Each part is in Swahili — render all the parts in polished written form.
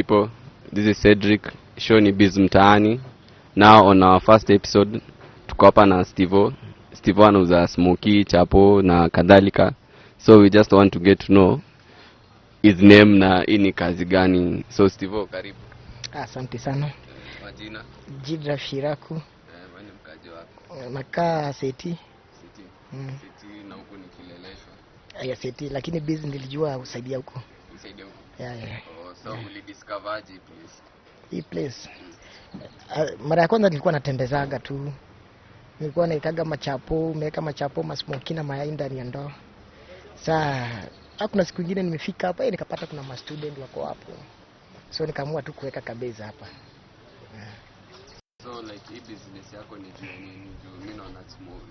People? This is Cedric. Show ni Biz Mtaani. Now on our first episode tuko hapa na Stevo. Stevo anauza smoky, chapo na kadhalika. So we just want to get to know his name na hii ni kazi gani. So Stevo, karibu. Asante sana. Majina? Jidra Shiraku. Wewe ni mkaji wako? Nakaa Seti. City. Mm. City na huku ni Kileleshwa. Ya Seti, lakini biz nilijua usaidia huko. Usaidia huko. Ya. Oh, so ulidiscover aje place? Hii place. Mara ya kwanza nilikuwa natembezaga tu. Nilikuwa naikaga machapo, nimeweka machapo, masmoki na mayai ndani ya ndoo. Saa kuna siku nyingine nimefika hapa, nikapata kuna ma student wako hapo. So nikaamua tu kuweka kabeza hapa. So like hii business yako ni juu ya nini? Juu mimi naona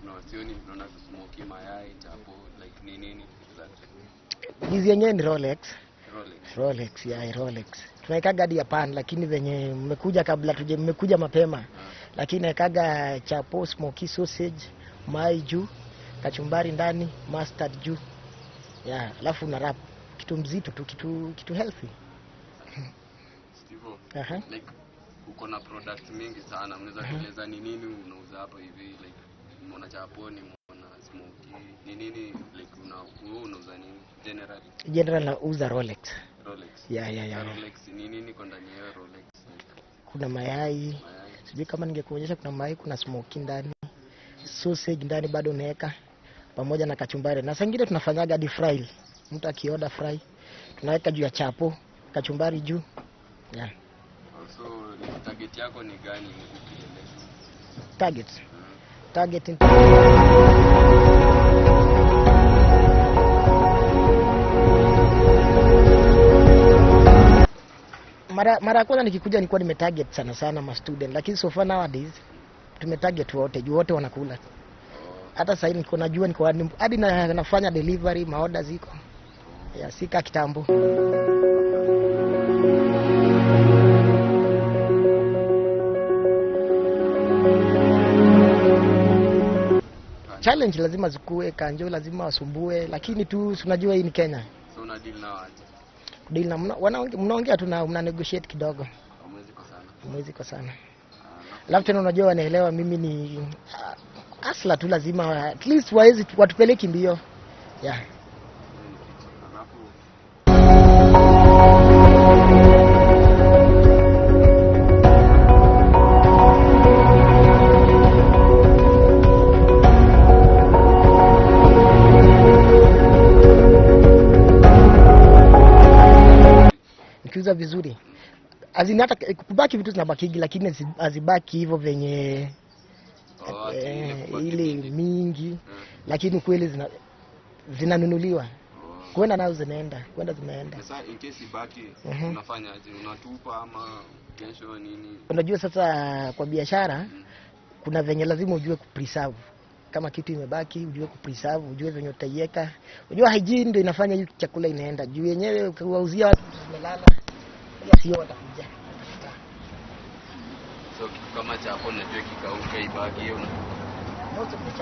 no, sioni naona smoky mayai chapo like ni nini exactly? Hizi yenyewe ni Rolex. Rolex. Rolex, ya Rolex. Tunaikaga hadi ya pan, lakini venye mmekuja kabla tuje, mmekuja mapema. Lakini naikaga chapo, smoky sausage, mayai juu, kachumbari ndani, mustard juu. Ya, alafu una wrap kitu mzito tu, kitu healthy. Steve, Aha. like uko na product mingi sana. Unaweza kueleza ni nini unauza hapa hivi like nimeona chapo, nimeona smoky. Ni nini like wewe unauza nini generally? General nauza Rolex. Rolex. Ya. Rolex ni nini kwa ndani ya Rolex? Like, Kuna mayai. Sijui kama ningekuonyesha, kuna mayai, kuna smoky ndani, sausage ndani bado unaweka pamoja na kachumbari. Na saa nyingine tunafanyaga hadi fry. Mtu akioda fry tunaweka juu ya chapo, kachumbari juu. Yeah. So target yako ni gani huku Kileleshwa? Target. Target mara ya kwanza nikikuja nilikuwa nimetarget sana sana ma student, lakini so far nowadays tumetarget wote, juu wote wanakula. Hata sasa hivi niko najua niko hadi nafanya delivery, maorder ziko. Ya sika kitambo. Challenge lazima zikue, kanjo lazima wasumbue, lakini tu unajua hii ni Kenya. So una deal na aje? Deal na mnaongea tu na mna negotiate kidogo. Hamwezi kosana. Hamwezi kosana. Alafu tena unajua wanaelewa mimi ni asla tu, lazima at least waezi watupeleki mbio. Yeah. Nikiuza vizuri. Azini hata kubaki vitu zinabakigi, lakini hazibaki hivyo venye ile mingi. Lakini kweli zinanunuliwa. Kwenda nazo zinaenda, kwenda zinaenda. Sasa in case ibaki unafanya aje? Unatupa ama kesho nini? Unajua sasa kwa biashara kuna venye lazima ujue kupreserve. Kama kitu imebaki ujue kupreserve, ujue venye utaiweka. Unajua hygiene ndio inafanya hiyo chakula inaenda. Juu yenyewe ukiwauzia watu zimelala, sio watakuja. So kitu kama chapo unajua kikauka ibaki hiyo. Most of the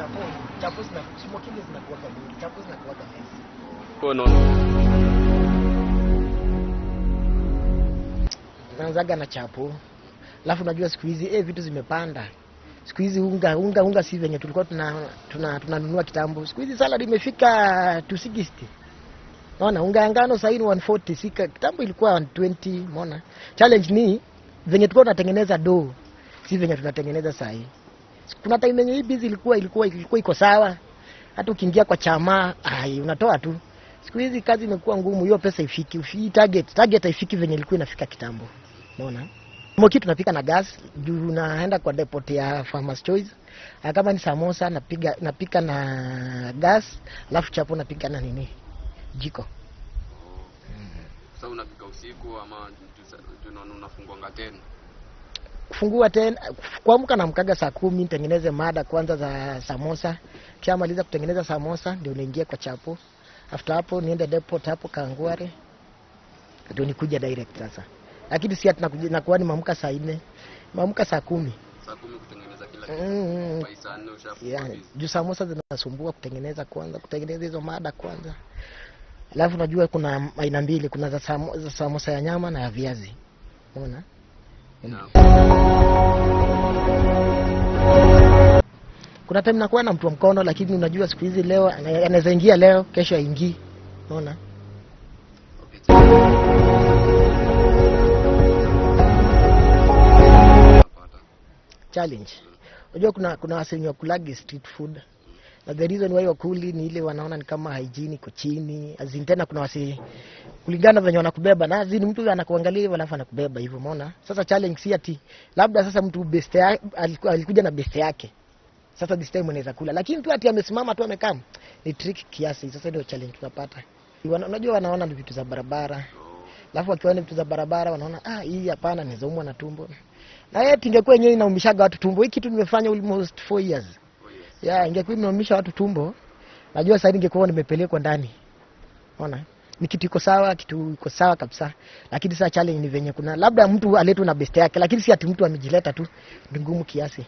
chapo zina smoky zinakuwa mingi, chapo zinakuwa less. Kwa no. Naanzaga na chapo. Alafu unajua siku hizi vitu zimepanda. Siku hizi unga si venye tulikuwa tunanunua kitambo. Siku hizi salary imefika 260. Unaona unga ya ngano sasa ni 140, sika kitambo ilikuwa 120, umeona? Challenge ni venye tulikuwa tunatengeneza dough, si venye tunatengeneza sasa hivi. Kuna time yenye hii busy ilikuwa iko sawa. Hata ukiingia kwa chama, unatoa tu. Siku hizi kazi imekuwa ngumu, hiyo pesa ifiki, target haifiki venye ilikuwa inafika kitambo. Umeona? Moki tunapika na gas, juu naenda kwa depot ya Farmers Choice. Kama ni samosa napika na gas, alafu chapo napika na nini? Jiko. Sasa unapika usiku ama unafungua tena? Kufungua tena, kuamka naamkaga saa 10 nitengeneze mada kwanza za samosa. Kisha maliza kutengeneza samosa ndio niingie kwa chapo. After hapo niende depot hapo Kangware. Ndio nikuja direct sasa. Lakini si ati nakuwa nimeamka saa 4. Nimeamka saa 10. Saa 10 kutengeneza kila kitu. By saa 4 ushafunga. Yeah, juu samosa zinasumbua kutengeneza kwanza, kutengeneza hizo mada kwanza. Alafu unajua kuna aina mbili, kuna za samosa ya nyama na ya viazi. Unaona? Kuna time nakuwa na mtu wa mkono, lakini unajua siku hizi leo anaweza ingia leo, kesho haingii. Unaona? Challenge. Unajua kuna wasee wenye wakulagi street food. Na the reason why wakuli ni ile wanaona ni kama hygiene iko chini. As in tena kuna wasee kulingana venye wanakubeba na as in mtu anakuangalia hivyo alafu anakubeba hivyo, umeona? Sasa challenge si ati labda sasa mtu best yake alikuja na best yake. Sasa this time unaweza kula, lakini tu ati amesimama tu amekaa ni trick kiasi. Sasa ndio challenge tunapata. Unajua wanaona ni vitu za barabara. Alafu wakiona vitu za barabara wanaona ah, hii hapana, naweza umwa na tumbo. Na yeye ingekuwa yenyewe inaumishaga watu tumbo. Hii kitu nimefanya almost 4 years. Yeah, ingekuwa inaumisha watu tumbo. Najua sasa ningekuwa nimepelekwa ndani. Unaona? Ni kitu iko sawa, kitu iko sawa kabisa. Lakini sasa challenge ni venye kuna labda mtu aletwe na best yake, lakini si ati mtu amejileta tu, ni ngumu kiasi.